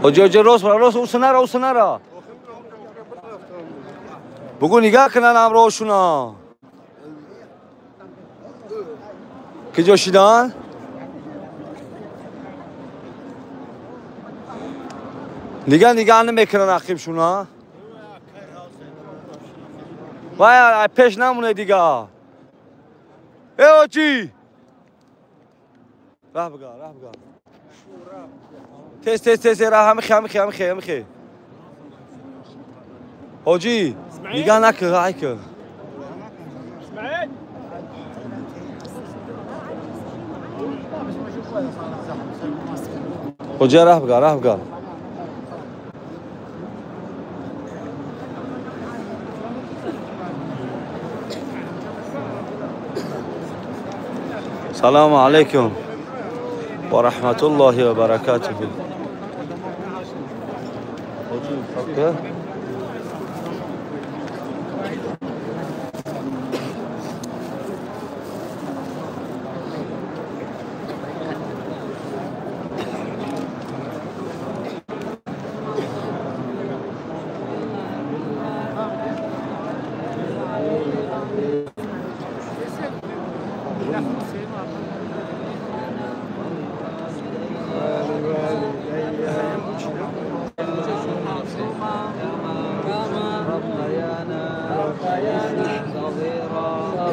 ҳоҷи ҳоҷи рост бара рост усунара усунара бугӯ нигаҳ кунан ҳамроҳшуна киҷо шидан дига нигаҳ намекунан ақибшуна вай пеш намоне дига э ҳоҷи раҳ бигар раҳ бигар тез тез тез раҳ ҳамихе ҳамихе ҳамихе ҳамихе ҳоҷи нигаҳ накун ай кун ҳоҷи раҳ бигар раҳ бигар салому алайкум ва раҳматуллоҳи ва баракатуҳу.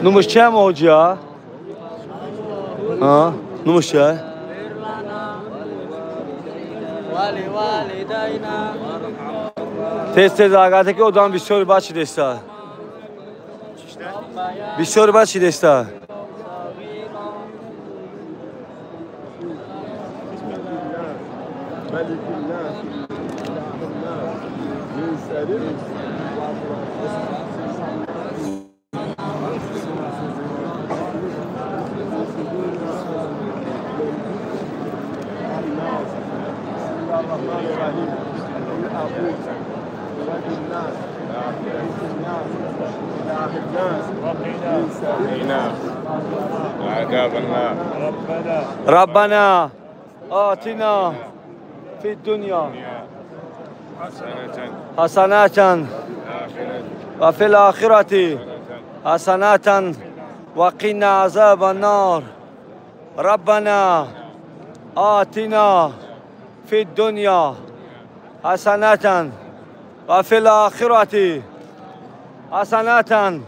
Номаш чия ҳоҷия? Номаш чия? Тез тез агар ки одам бисёри бад шидеста. Бисёри бад шидеста. ربنا آتنا في الدنيا حسنة وفي الآخرة حسنة وقنا عذاب النار. ربنا آتنا في الدنيا حسنة وفي الآخرة حسنة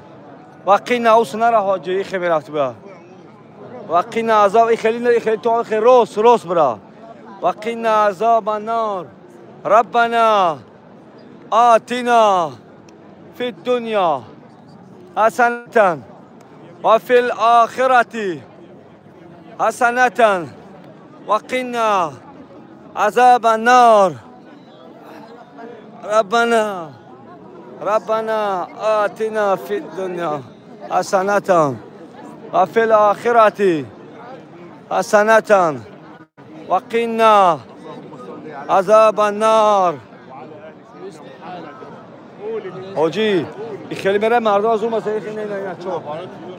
وقنا اوسنرا حاجی خیلی رفت با وقنا عذاب خیلی خیلی تو خیلی روس روس برا وقنا عذاب النار. ربنا آتنا في الدنيا حسنة وفي الآخرة حسنة وقنا عذاب النار. ربنا ربنا آتنا في الدنيا حسنة وفي الآخرة حسنة وقنا عذاب النار. حاجی خیلی میره مردم از اون مسئله خیلی نه نه چون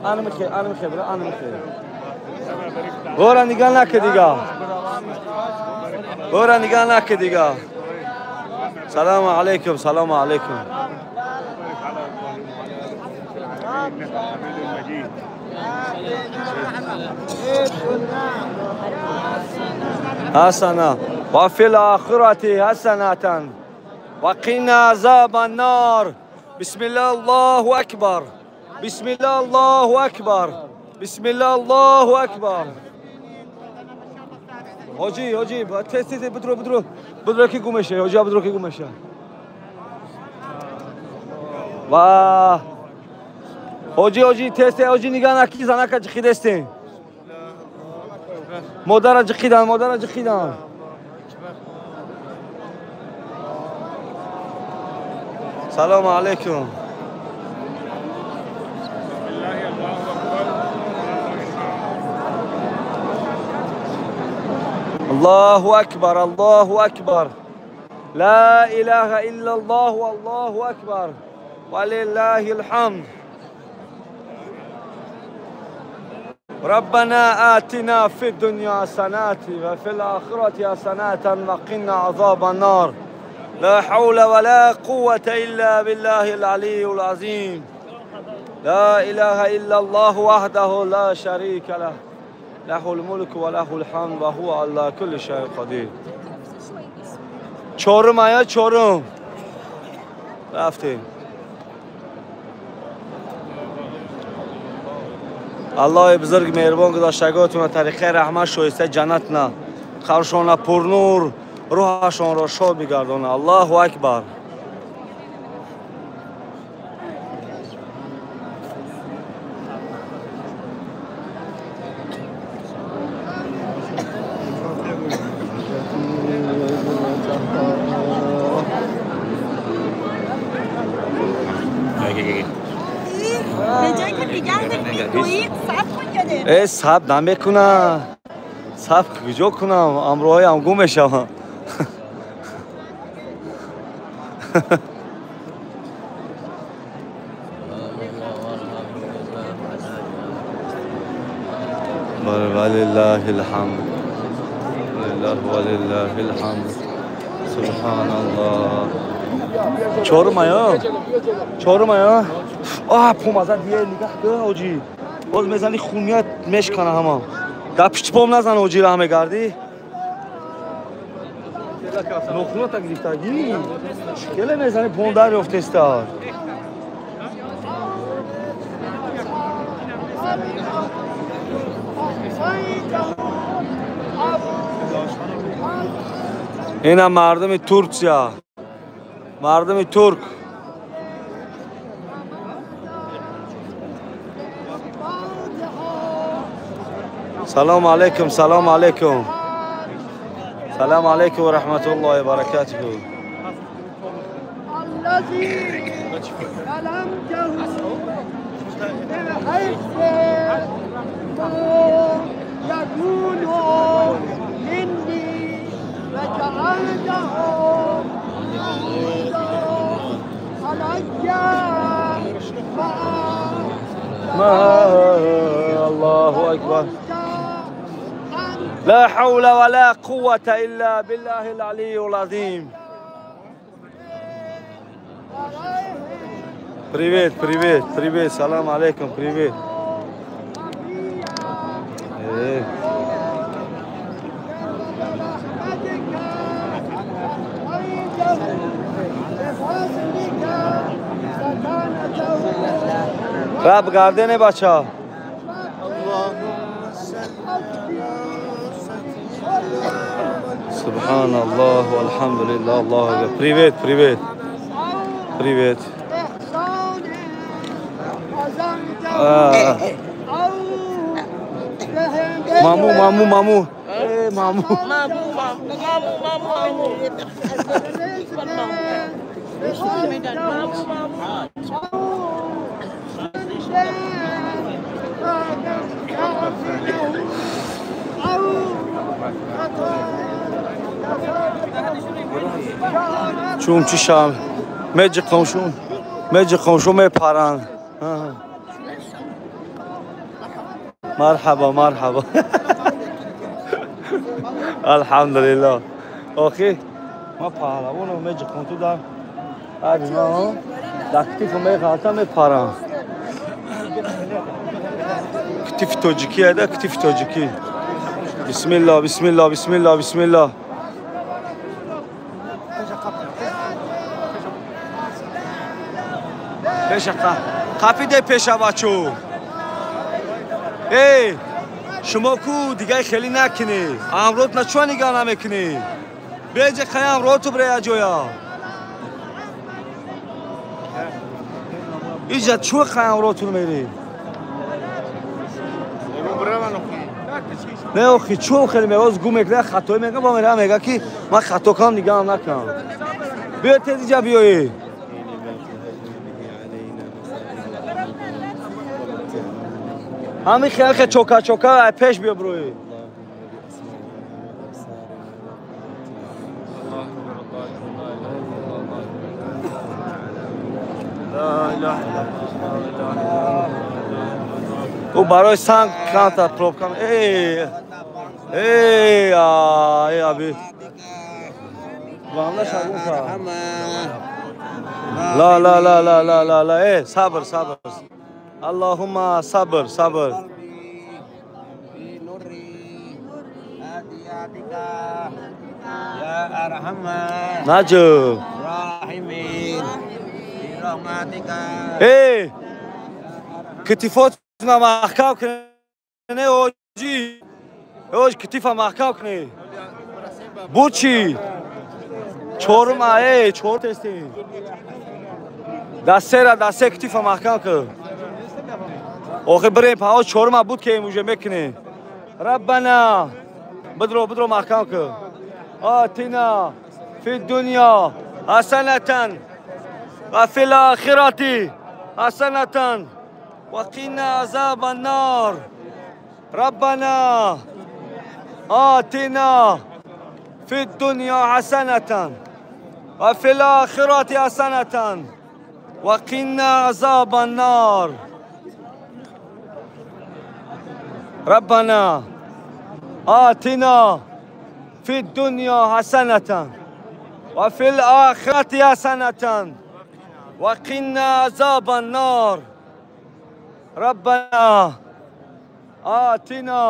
انا میخیر انا میخیر انا میخیر برا نگاه نکه دیگه برا نگاه نکه دیگه. سلام علیکم سلام علیکم. حسنة وفي الآخرة حسنة وقنا عذاب النار. بسم الله الله أكبر بسم الله الله أكبر بسم الله الله أكبر. حاجی حاجی تست تست بدرو بدرو بدرو کی گمشه حاجی بدرو کی گمشه. واه حاجی حاجی تست حاجی نگاه نکی زنک جخیدستین مادر جخیدن مادر جخیدن. سلام علیکم. الله أكبر الله أكبر لا إله إلا الله والله أكبر ولله الحمد. ربنا آتنا في الدنيا حسنة وفي الآخرة حسنة وقنا عذاب النار. لا حول ولا قوة إلا بالله العلي العظيم. لا إله إلا الله وحده لا شريك له، له الملك وله الحمد وهو على كل شيء قدير. چهارم آیا چهارم رفتیم. الله بزرگ مهربان گذاشتگاتون طریقه رحمت شایسته جنت نه قبرشان پرنور روحشان را شاد بگردانه. الله اکبر. Саб намекунам, саб куҷо кунам, амроҳоям гум мешавам. ولله الحمد، ولله الحمد، سبحان الله. چهارم آیا؟ چهارم آیا؟ آه پوم ازد دیگه نگاه کن حاجی. باز میزنی خونیت مشکنه همه. در پشت پام نزن حاجی راه میگردی. نخونه تا گرفتگی. شکل میزنی پام در یافته است. اینم مردم ترکیه، مردم ترک. سلام علیکم، سلام علیکم، سلام علیکم و رحمت الله و برکاته. الذي كلمته بالحق يكون مني فجعلته علي ما الله أكبر. لا حول ولا قوة إلا بالله العلي العظيم. Привет, привет, привет, салам алейкум, привет. رب گردنه بچه. سبحان الله والحمد لله الله اکبر. Привет, привет, привет. مامو مامو مامو مامو مامو چون چیشم مج قمشون مج قمشون میپرن. مرحبا مرحبا. الحمد لله. اوکی ما پهلوانو مج قمتو در اجنا دکتیف میخواستم میپرم. کتیف تاجیکی هده، کتیف تاجیکی. بسم الله بسم الله بسم الله بسم الله. پیش قپیده پیش بچو. ای شما کو دیگه خیلی نکنی، امروز نه چون نگاه نمیکنی. بیجه خیلی امروز تو برای جویا. اینجا چون خیلی امروز تو میری؟ نه آخی چون خیلی میراز گم میکنه خطای میگه با میرم میگه که من خطا کنم نگاه هم نکنم. بیا تیجا بیایی. همین خیلی که چوکا چوکا پیش بیا بروی. Ӯ барои санг канта пробка. Эй эй ай аби. Вамла шагунка. Ла ла ла ла ла ла ла. Эй, сабр сабр. Аллоҳумма сабр сабр. Наҷу. Эй, китифотна маҳкам кне, оҷи. Оҷ китифа маҳкам кне. Бучи. Чорум эй, чор тести. Дастера дасте китифа маҳкам кун. Охир бирем пао чорума буд ки имуже мекунем. Раббана. Бидро бидро маҳкам кун. Атина фи дунё ҳасанатан ва фил охирати ҳасанатан ва қина азабан нор. Раббана атина фи дунё ҳасанатан ва фил охирати ҳасанатан ва қина азабан нор. Раббана атина фи дунё ҳасанатан ва фил охирати ҳасанатан ва қина азабан нор. Раббана атина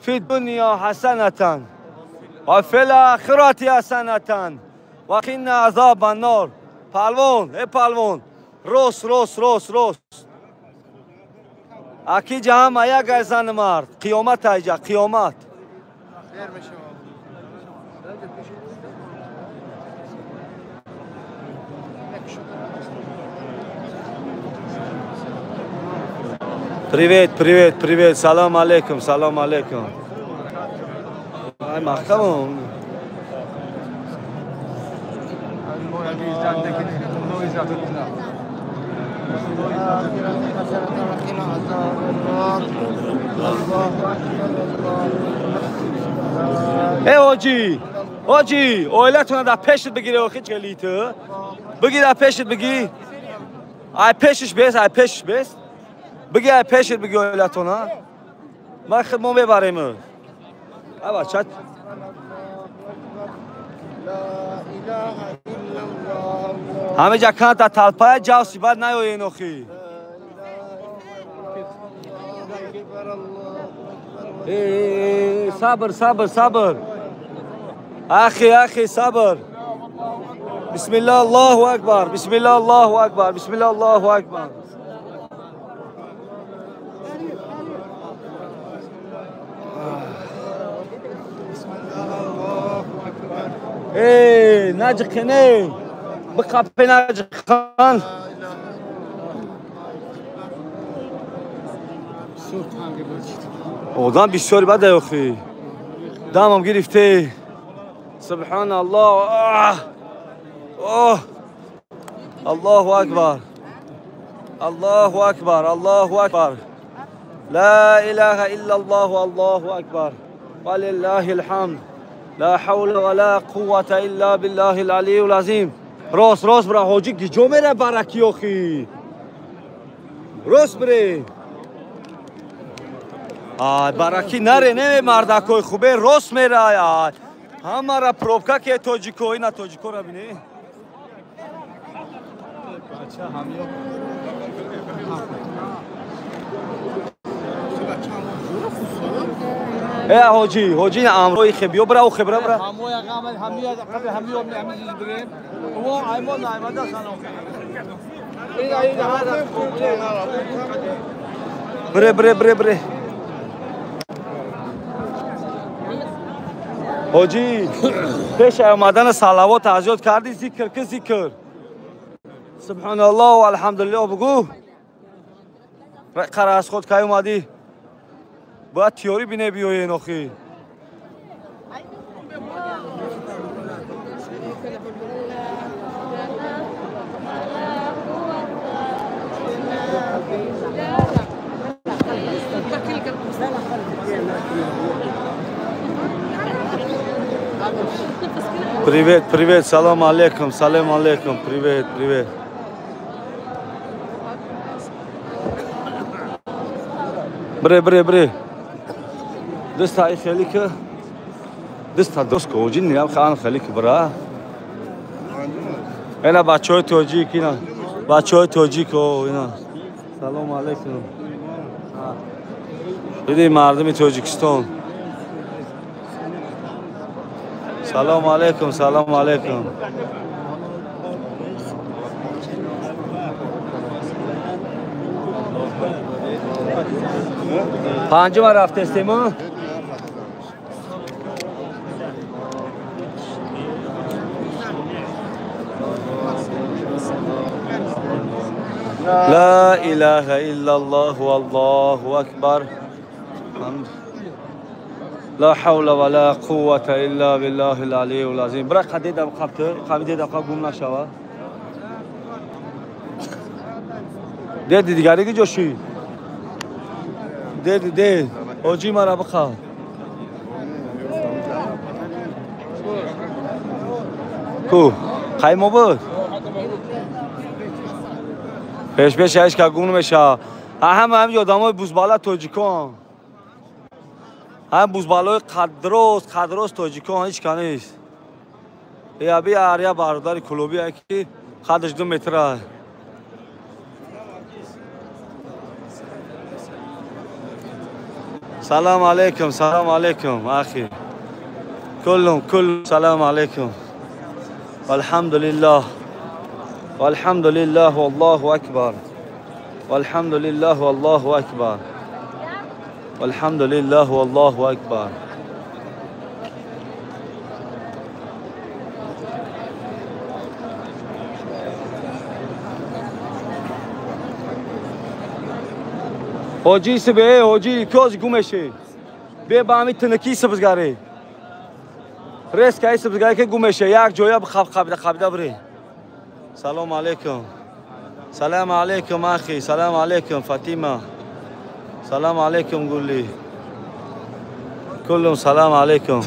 фи дунё ҳасанатан ва фил охирати ҳасанатан ва қина азабан нор. Палвон, э палвон, рос рос рос рос. Аки ҷаҳама як ай зан мард, қиёмат айҷа, қиёмат. Привет, привет, привет, салом алейкум, салом алейкум. Ай маҳкамам. Эй ҳоҷӣ, ҳоҷӣ, оилатона дар пешат бигире, охи чели ту. Бигир дар пешат бигӣ. Ай пешиш бес, ай пешиш бес. Бигӣ ай пешат бигӣ оилатона. Ман худ мо мебарем. Ай бача. Ҳама ҷа канта талпая ҷавси баъд наёен охи. Сабр, сабр, сабр. Ахи, ахи, сабр. Бисмиллах, Аллоҳу акбар. Бисмиллах, Аллоҳу акбар. Бисмиллах, Аллоҳу акбар. Эй, наҷиқине. Биқапе наҷиқан. Одам бисёри бад охи. Дамам гирифте. Субҳаналлоҳ. Оҳ. Аллоҳу акбар. Аллоҳу акбар. Аллоҳу акбар. Ла илаҳа иллаллоҳ. Аллоҳу акбар. Ва лиллаҳил ҳамд. Ла ҳавла ва ла қуввата илла биллаҳил алийил азим. Рост рост бира ҳоҷӣ гиҷо мера бараки охи. Рост бире. Ай бараки наре не мардакои хубе рост мерай. Ай ҳамара пробка ки тоҷико ина тоҷикора бинӣ. Э ҳоҷӣ, ҳоҷӣ амрои хе биё бира охе бира бира. Бре бре бре бре. ҳоҷӣ пеш омадана салавот аз ёд кардӣ, зикр ки зикр. Субҳаналлоҳ валҳамдулиллоҳ бугӯ. Қара аз худ кай омадӣ? Бояд тиёрӣ бине биёен охи. Привет, привет, салам алейкум, салам алейкум, привет, привет. Бре бре бре. Дастаи хеле ки даста дост ко оҷин ниям хан хеле ки бра. Ина бачаҳои тоҷик ина. Бачаҳои тоҷик о ина. Салом алейкум. Диди мардуми Тоҷикистон. Салом алейкум, салом алейкум. Панҷума рафтестем? ла илаҳа иллаллоҳ валлоҳу акбар. ла ҳавла ва ла қуввата илла биллаҳил алийил азим. Бира қадида қабт, қабида қаб гум нашава. Деди дигари ки ҷоши? Деди дед, оҷи мара биқа. Ку, қаймо буд? Пеш пеш ҳеч ка гум намеша. Ҳама ҳамин одамои бузбала тоҷикон. Ҳам бузбалои қадрост, қадрост тоҷикон ҳеч ка нест. Я би ария бародари клубия ки қадаш 2 метра. Салам алейкум, салам алейкум, ахи. Куллум, куллум, салам алейкум. Алҳамдулиллаҳ. Валҳамдулиллаҳ, валлоҳу акбар. Валҳамдулиллаҳ, валлоҳу акбар. Валҳамдулиллаҳ, валлоҳу акбар. Ҳоҷи сибе, ҳоҷи, кёз гумеши. Бе ба ҳамин тинакӣ сибзгари. Резкаи сибзгари ки гумеше, як ҷоя қабида қабида бири. Салом алейкум. Салам алейкум, ахи. Салам алейкум, Фатима. Салам алейкум, Гулли. Куллум салам алейкум.